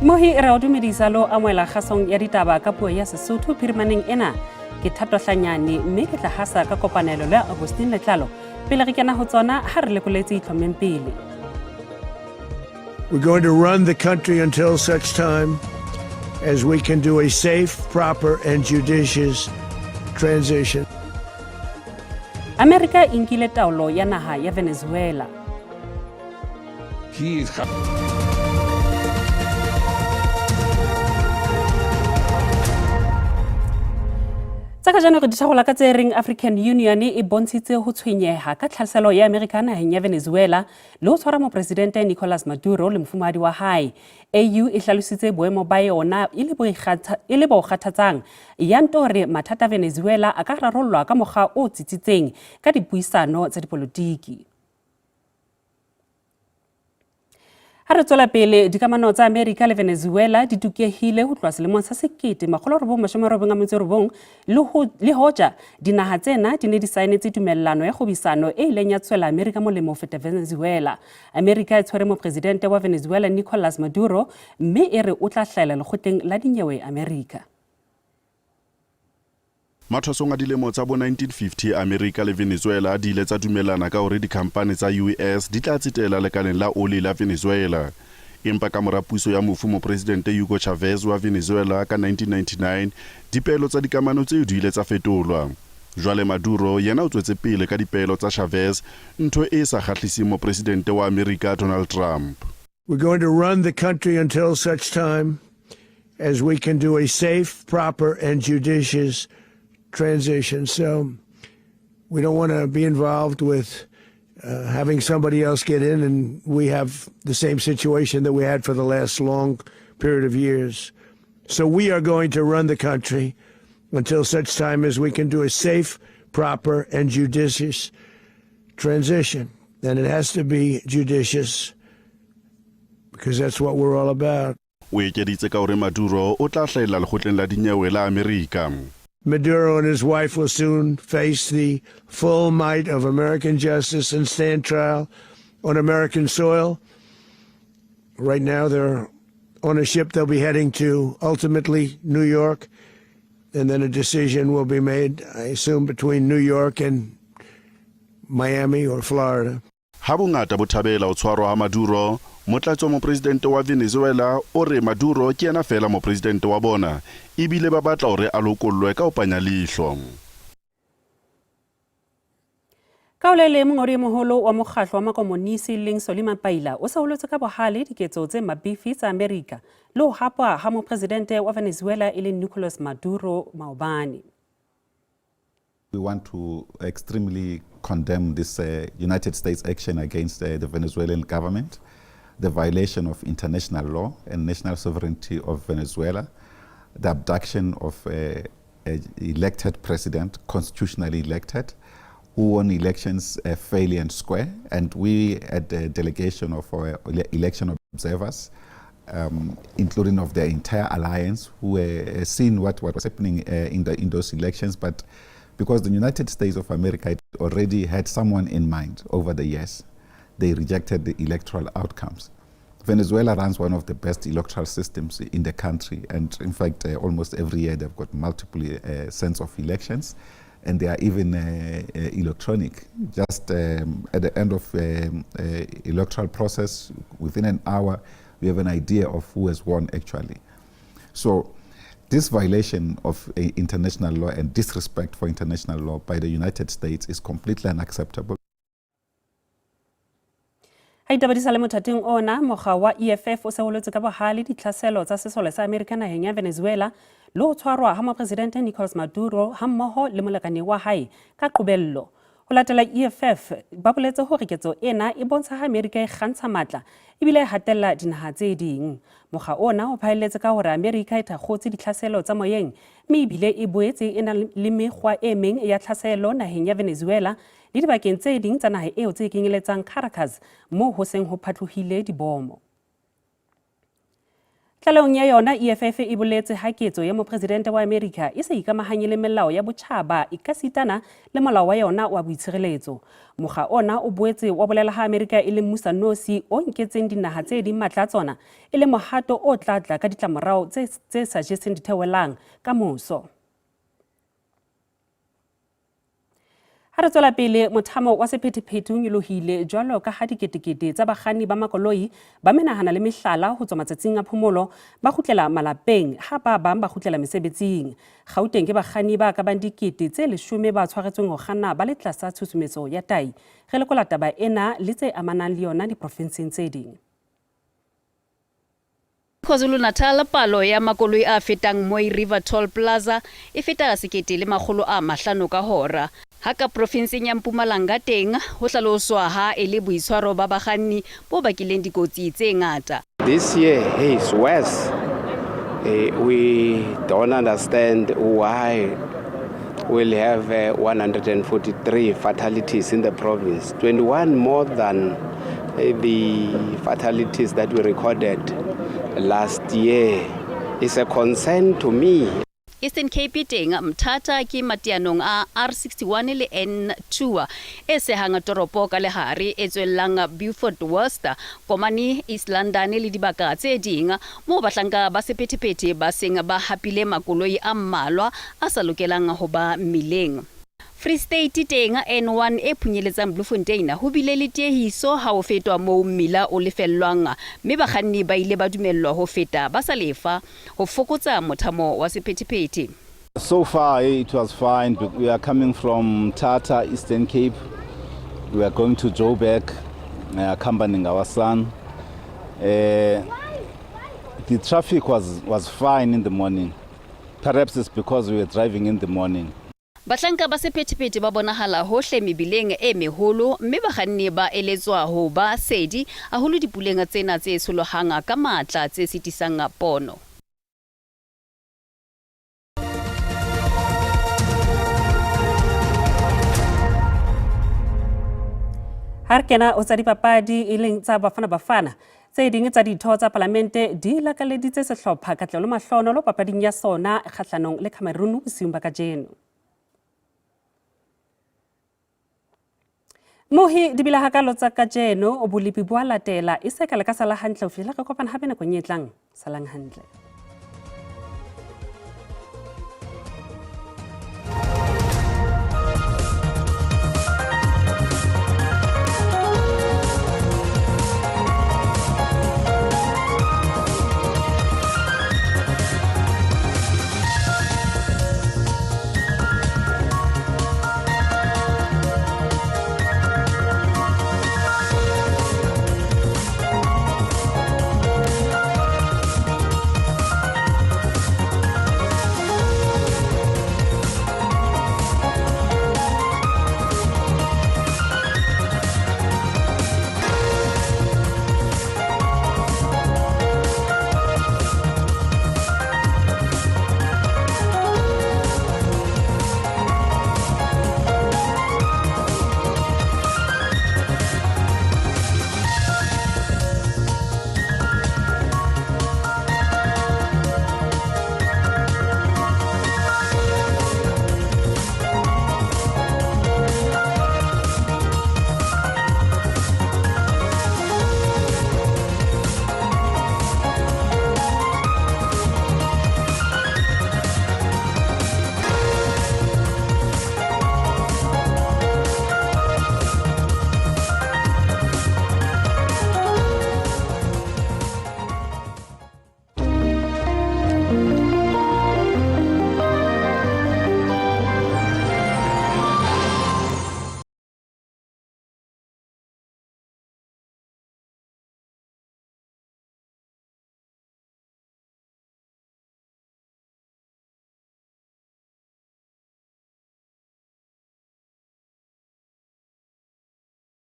Mohi re o dumedisa lo amohela kgasong ya ditaba ka puo ya Sesotho phirimaneng ena. Ke Thato Hlanyane mme ke tla hasa ka kopanelo le Augustine Letlalo. Pele re kena ho tsona ha re lekoletse itlhommeng pele. We're going to run the country until such time as we can do a safe, proper, and judicious transition. Amerika e nkile taolo ya naha ya Venezuela. He is Tsa kajeno re di thagola ka tse reng African Union e bontshitse ho tshwenyeha ka tlhaselo ya Amerika naheng ya Venezuela le ho tshwara mopresidente Nicolas Maduro le mofumahadi wa hae. AU e hlalositse boemo ba yona e le bo kgathatsang ya nto hore mathata a Venezuela a ka rarollwa ka mokgwa o tsitsitseng ka dipuisano tsa dipolotiki. Ha re tswela pele, dikamano tsa Amerika le Venezuela di tukehile ho tloha selemong sa 1999 le hoja dinaha tsena di ne di saenetse tumellano ya kgwebisano e ileng ya tswela Amerika molemo ho feta Venezuela. Amerika e tshwere mopresidente wa Venezuela Nicolas Maduro mme e re o tla hlahela lekgotleng la dinyewe Amerika. Mathwasong a dilemo tsa bo 1950, Amerika le Venezuela di ile tsa dumellana ka hore dikhampani tsa US di tla tsetela lekaleng la oli la Venezuela. Empa ka mora puso ya mofu Mopresidente Hugo Chavez wa Venezuela ka 1999, dipeelo tsa dikamano tseo di ile tsa fetolwa. Jwale Maduro yena o tswetse pele ka dipeelo tsa Chavez, ntho e sa kgahliseng Mopresidente wa Amerika Donald Trump. We're going to run the country until such time as we can do a safe, proper, and judicious transition. So we don't want to be involved with having somebody else get in and we have the same situation that we had for the last long period of years. So we are going to run the country until such time as we can do a safe, proper, and judicious transition. And it has to be judicious because that's what we're all about. O ekeditse ka hore Maduro o tla hlahella lekgotleng la dinyewe la Amerika. Maduro and his wife will soon face the full might of American justice and stand trial on American soil. Right now they're on a ship they'll be heading to ultimately New York, and then a decision will be made, I assume, between New York and Miami or Florida. Ha bongata bo thabela ho tshwarwa ha Maduro, motlatsi wa mopresidente wa Venezuela o re Maduro ke yena feela mopresidente wa bona ebile ba batla hore a lokollwe ka ho panya leihlo. Ka ho le leng, mongodi e moholo wa mokgatlo wa makomonisi leng Solly Mapaila o seholotse ka bohale diketso tse mabifi tsa Amerika le ho hapwa ha mopresidente wa Venezuela e leng Nicolas Maduro maobane. We want to extremely condemn this United States action against the Venezuelan government, the violation of international law and national sovereignty of Venezuela, the abduction of an elected president, constitutionally elected, who won elections fairly and square. And we at the delegation of our election observers, including of the entire alliance, who were seeing what was happening in those elections, but because the United States of America had already had someone in mind over the years, they rejected the electoral outcomes. Venezuela runs one of the best electoral systems in the country, and in fact, almost every year they've got multiple sets of elections, and they are even electronic. Just at the end of electoral process, within an hour, we have an idea of who has won actually. So this violation of international law and disrespect for international law by the United States is completely unacceptable. Ha ditaba di sa le mothating ona, mokga wa EFF o seholotse ka bohale ditlhaselo tsa sesole sa Amerika naheng ya Venezuela le ho tshwarwa ha mopresidente Nicolas Maduro hammoho le molekane wa hae ka qobello. Ho latela EFF, ba boletse hore ketso ena e bontsha ha Amerika e kgantsha matla ebile e hatella dinaha tse ding. Mokga ona o phaelletse ka hore Amerika e thakgotse ditlhaselo tsa moyeng mme ebile e boetse e na le mekgwa e meng ya tlhaselo naheng ya Venezuela le dibakeng tse ding tsa naha eo tse kenyeletsang Caracas moo ho seng ho phatlohile dibomo. Tlalehong ya yona, EFF e boletse ha ketso ya mopresidente wa Amerika e sa ikamahanye le melao ya botjhaba ekasitana le molao wa yona wa boitshireletso. Mokga ona o boetse wa bolela ha Amerika e le mmusanosi o nketseng dinaha tse ding matla a tsona e le mohato o tla tla ka ditlamorao tse sa jeseng ditheohelang ka moso. Ha re tswela pele, mothamo wa sephethephethe o nyolohile jwalo ka ha diketekete tsa bakganni ba makoloi ba menahana le mehlala ho tswa matsatsing a phomolo ba kgutlela malapeng ha ba bang ba kgutlela mesebetsing. Gauteng ke bakganni ba ka bang 10,000 ba tshwaretsweng ho kganna ba le tlasa tshusumetso ya tai. Re lekola taba ena le tse amanang le yona diprofenseng tse ding. KwaZulu-Natal palo ya makoloi a fetang Mooi River Toll Plaza e feta 1500 ka hora. Ha ka profinseng ya Mpumalanga teng ho hlaloswa ha e le boitshwaro ba bakganni bo bakileng dikotsi tse ngata. This year is worse. We don't understand why we'll have 143 fatalities in the province, 21 more than the fatalities that we recorded last year. It's a concern to me. Eastern Cape teng Mthatha ke mateanong a R61 le N2 e sehang toropo ka lehare e tswellang Beaufort West, Komani, East London le dibaka tse ding moo bahlanka ba sephethephethe ba seng ba hapile makoloi a mmalwa a sa lokelang ho ba mmileng. Free State teng N1 e phunyeletsang Bloemfontein ho bile le tiehiso ha ho fetwa moo mmila o lefellwang mme bakganni ba ile ba dumellwa ho feta ba sa lefa ho fokotsa mothamo wa sephethephethe. So far it was fine. We are coming from Mthatha, Eastern Cape. We are going to Joburg, accompanying our son. The traffic was fine in the morning. Perhaps it's because we were driving in the morning. Bahlanka ba sephethephethe ba bonahala hohle mebileng e meholo mme bakganni ba eletswa ho ba sedi haholo dipuleng tsena tse tsholohang ka matla tse sitisang pono. Ha re kena ho tsa dipapadi e leng tsa Bafana Bafana, tse ding tsa ditho tsa palamente di lakaleditse sehlopha katleho le mahlonolo papading ya sona kgahlanong le Cameroon bosiung ba kajeno. Mohi di bile hakalo tsa kajeno, bolepi bo a latela e se ka le ka sala hantle ho fihlela re kopana hape nakong e tlang. Salang hantle.